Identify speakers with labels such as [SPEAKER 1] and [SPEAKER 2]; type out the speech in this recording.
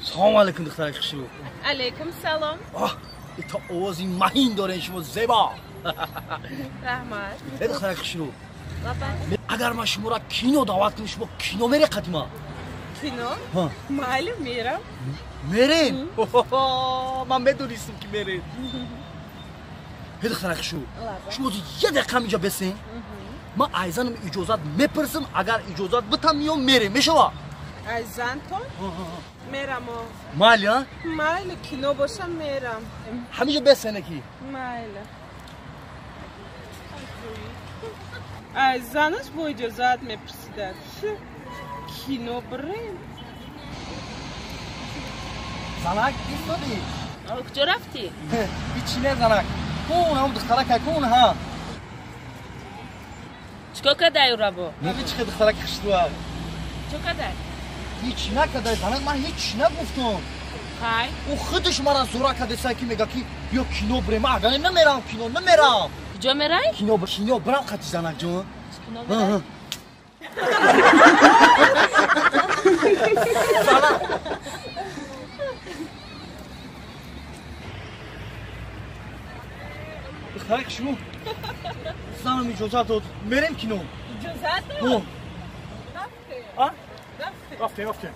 [SPEAKER 1] Салом алейкум, духтараки хушрӯ.
[SPEAKER 2] Алейкум салом.
[SPEAKER 1] Оҳ, ито овози маҳин дорен шумо, зебо.
[SPEAKER 2] Раҳмат.
[SPEAKER 1] Э, духтараки хушрӯ. Агар ман шуморо кино даъват кунам, шумо кино мере қадима?
[SPEAKER 2] Кино? Майли, мерам.
[SPEAKER 1] Мерем? Ман медонистам, ки мерем. Э, духтараки хушрӯ, шумо як дақиқа ҳаминҷа бесен, ман айзанам иҷозат мепурсам, агар иҷозат битам, миём, мерем, мешава?
[SPEAKER 2] Айзантон? Мерамо.
[SPEAKER 1] Майли, а?
[SPEAKER 2] Майли, кино бошам, мерам.
[SPEAKER 1] Ҳаминҷа бесене ки.
[SPEAKER 2] Майли. Айзанаш бо иҷозат мепурсидад. Кино бирем.
[SPEAKER 1] Занак, истоди?
[SPEAKER 3] Куҷо рафтӣ?
[SPEAKER 1] Ҳичи не, занак. Кун, ҳам духтарака кун, ҳа.
[SPEAKER 3] Чикор кардай ӯрабо?
[SPEAKER 1] Ҳичи, духтараки хушрӯа.
[SPEAKER 3] Чикор кардай?
[SPEAKER 1] Ҳеч накардай, занак, ман ҳеч нагуфтам.
[SPEAKER 3] Ҳай.
[SPEAKER 1] Ӯ худаш мара зӯра кардеса, ки мега, ки биё кино бирем. Ман агар намерам кино, намерам.
[SPEAKER 3] Куҷо мерай?
[SPEAKER 1] Кино, кино бирам қати, занакҷон.
[SPEAKER 3] Кино мерай?
[SPEAKER 1] Занак. Духтараки хушрӯ, занам иҷозат дод, мерем кино.
[SPEAKER 2] Иҷозат дод?
[SPEAKER 1] А? Рафтем, рафтем.